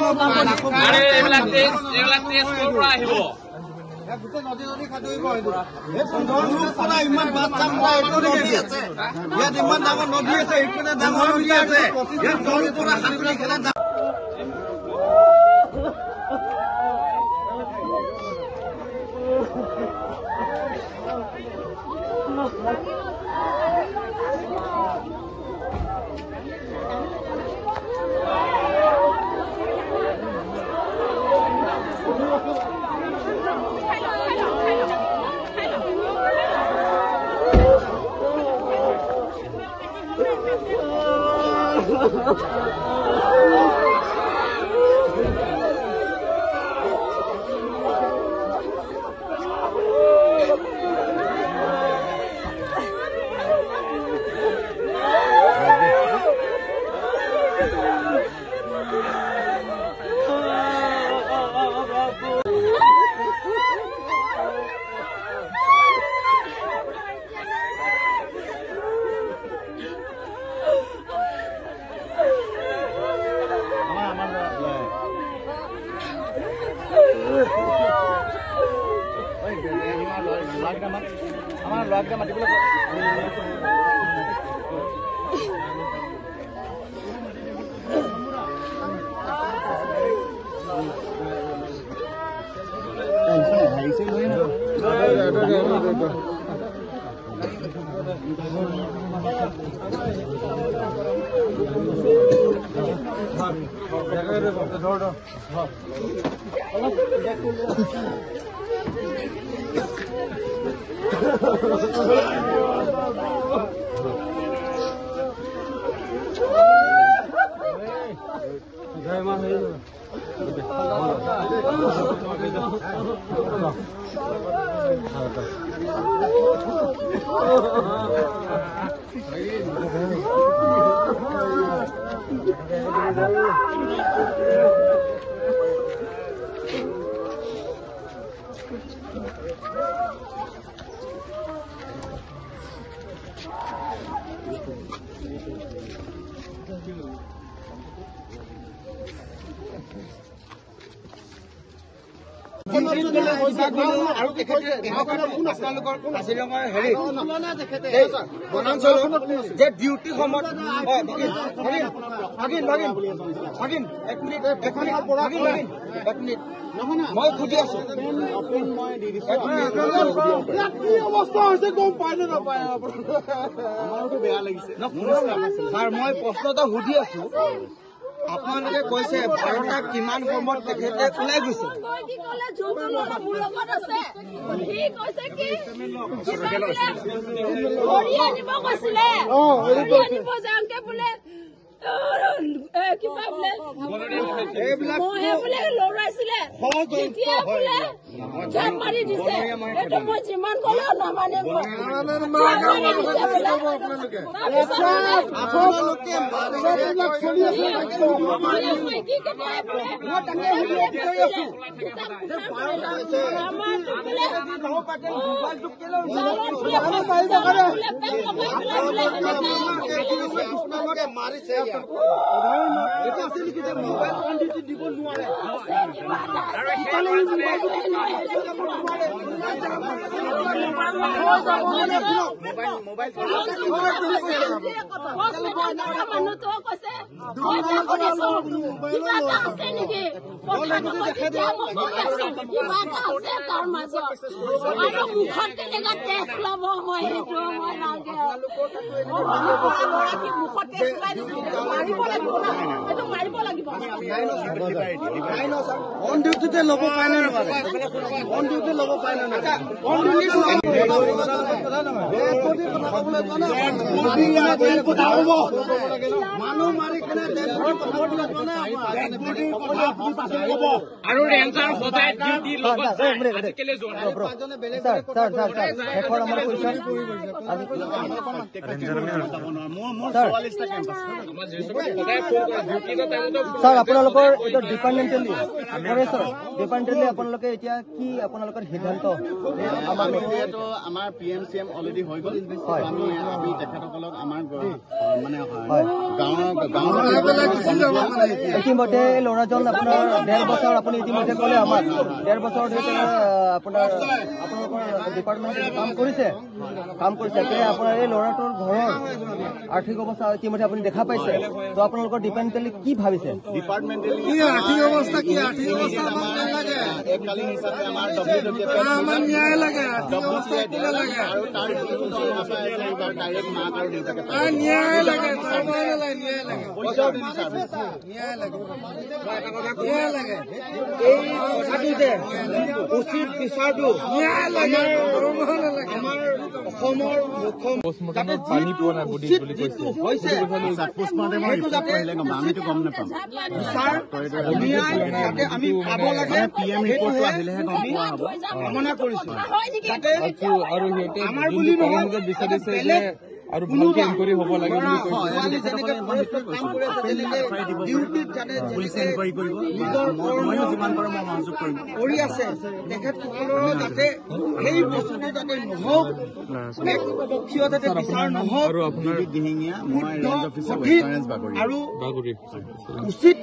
আৰে এইবিলাক টেষ্ট, এইবিলাক টেষ্ট ক'ৰ পৰা আহিব? ইমান নদী আছে ইয়াত, ইমান ডাঙৰ নদী আছে, ইপিনে ডাঙৰ নদী আছে ইয়াত, নদীৰ পৰা সাঁতুৰি খেলে। আমাৰ ল'ৰাকেইটা মাতিবলৈ আৰু আপোনালোকৰ কাজিৰঙাৰ হেৰি বনাঞ্চলত যে ডিউটি সময়ত, ভাগিন ভাগিন ভাগিন এক মিনিট, এক মিনিট ভাগিন ভাগিন এক মিনিট, মই খুজি আছো কি অৱস্থা হৈছে গম পাই নে নাপায়? আমাৰোতো বেয়া লাগিছে ছাৰ। মই প্ৰশ্ন এটা সুধি আছো। আপোনালোকে কৈছে 12টা কিমান সময়ত তেখেতে ওলাই গৈছে। কি ক'লে? যোনটো ল'ৰা মোৰ লগত আছে সি কৈছে কি কিবা বোলে ধৰি আনিব কৈছিলে, ধৰি আনিব যাওঁতে বোলে কিবা বোলে মহে বোলে লৰাইছিলে, তেতিয়া বোলে জাপ মাৰি দিছে। সেইটো মই যিমান ক'লেও নামানিব। তাৰপিছত আপোনালোকে মাইকী কেইটাই বোলে আমাৰটো বোলে জালত বোলে পেট লগাই পেলাই বোলে সেনেকে। আপোনালোকে মাৰিছে ইয়াত। এইটো আছে নেকি যে মোবাইল অন ডিউটি দিব নোৱাৰে? মানুহটো কৈছে মই তাক সুধিছো কিবা এটা আছে নেকি, কথাটো কৈ তেতিয়া মই গম পাইছো কিবা এটা আছে তাৰ মাজত। আৰু মুখত কেনেকা টেষ্ট ল'ব, মই সেইটো মই লাগে। মুখত টেষ্ট ওলাই মাৰিব লাগিব না, সেইটো মাৰিব লাগিব। অন ডিউটিতে ল'ব পাৰে নে নোৱাৰে? অন ডিউটি ল'ব পাৰে নে নোৱাৰে? অন ডিউটি মানুহ মাৰি কেনে আৰু ৰেঞ্জাৰ সদায় ডিউটি লগত যায়, আজি কেলে যোৱা নাই? স্যাৰ স্যাৰ স্যাৰ স্যাৰ, শেষৰ আমাৰ কুৱেশ্যন। আমাৰ যিসকলে সদায় ফোন কৰে ডিউটি টাইমতো। স্যাৰ, আপোনালোকৰ এইটো ডিপাৰ্টমেণ্টেলি ডিপাৰ্টমেণ্টলি আপোনালোকে এতিয়া কি আপোনালোকৰ সিদ্ধান্ত? আমি যিহেতু আমাৰ P M C M already হৈ গ'ল, আমি তেখেতসকলক আমাৰ মানে গাঁৱৰ ইতিমধ্যে ল'ৰাজন আপোনাৰ 1.5 বছৰ, আপুনি ইতিমধ্যে ক'লে আমাক 1.5 বছৰ ধৰি আপোনাৰ আপোনালোকৰ ডিপাৰ্টমেণ্টে কাম কৰিছে। আপোনাৰ এই ল'ৰাটোৰ ঘৰৰ আৰ্থিক অৱস্থা ইতিমধ্যে আপুনি দেখা পাইছে। তো আপোনালোকৰ ডিপাৰ্টমেণ্টেলি কি ভাবিছে? ডিপাৰ্টমেণ্টেলি আৰ্থিক অৱস্থা কি? আৰ্থিক অৱস্থা আমাক নালাগে, এককালীন হিচাপে আমাৰ আমাক ন্যায় লাগে, আৰ্থিক অৱস্থা কিয় লাগে? আৰু তাৰ যিটো দৰমহা পাই আছে তাৰ ডাইৰেক্ট মাক আৰু দেউতাকে ন্যায় লাগে, দৰমহা নালাগে, ন্যায় লাগে, পইচাও দিম ছাৰ্ভিচ, ন্যায় লাগে, ন্যায় লাগে। এই কথাটো যে উচিত বিচাৰটো ন্যায় লাগে, দৰমহা নালাগে। আমাৰ অসমৰ মুখ্যমন্ত্ৰী পানী পোৱা নাই বডিত বুলি কৈছে। হৈছে সেইটো যাতে আমিতো গম নাপাম, বিচাৰ ন্যায় যাতে আমি পাব লাগে, পি এম ৰিপৰ্টটো আহিলেহে গম পোৱা হ'ব। কামনা কৰিছো যাতে আৰু সিহঁতে আমাৰ বুলি নহয় বিচাৰিছে যে আৰু ভালকে ইনকুৱাৰী হ'ব লাগে বুলি কৈছে। যেনেকে কাম কৰি আছে তেনেকে ডিউটিত যাতে পুলিচে ইনকুৱাৰী কৰিব, নিজৰ ময়ো যিমান পাৰোঁ মই সহযোগ কৰিম কৰি আছে, তেখেতসকলৰো যাতে সেই বস্তুটো যাতে নহওক, পক্ষীয় যাতে বিচাৰ নহওক, আৰু আপোনাৰ দিহিঙীয়া, মই ৰেঞ্জ অফিচাৰ ৱেষ্টাৰ্ণ ৰেঞ্জ বাগৰি আৰু উচিত।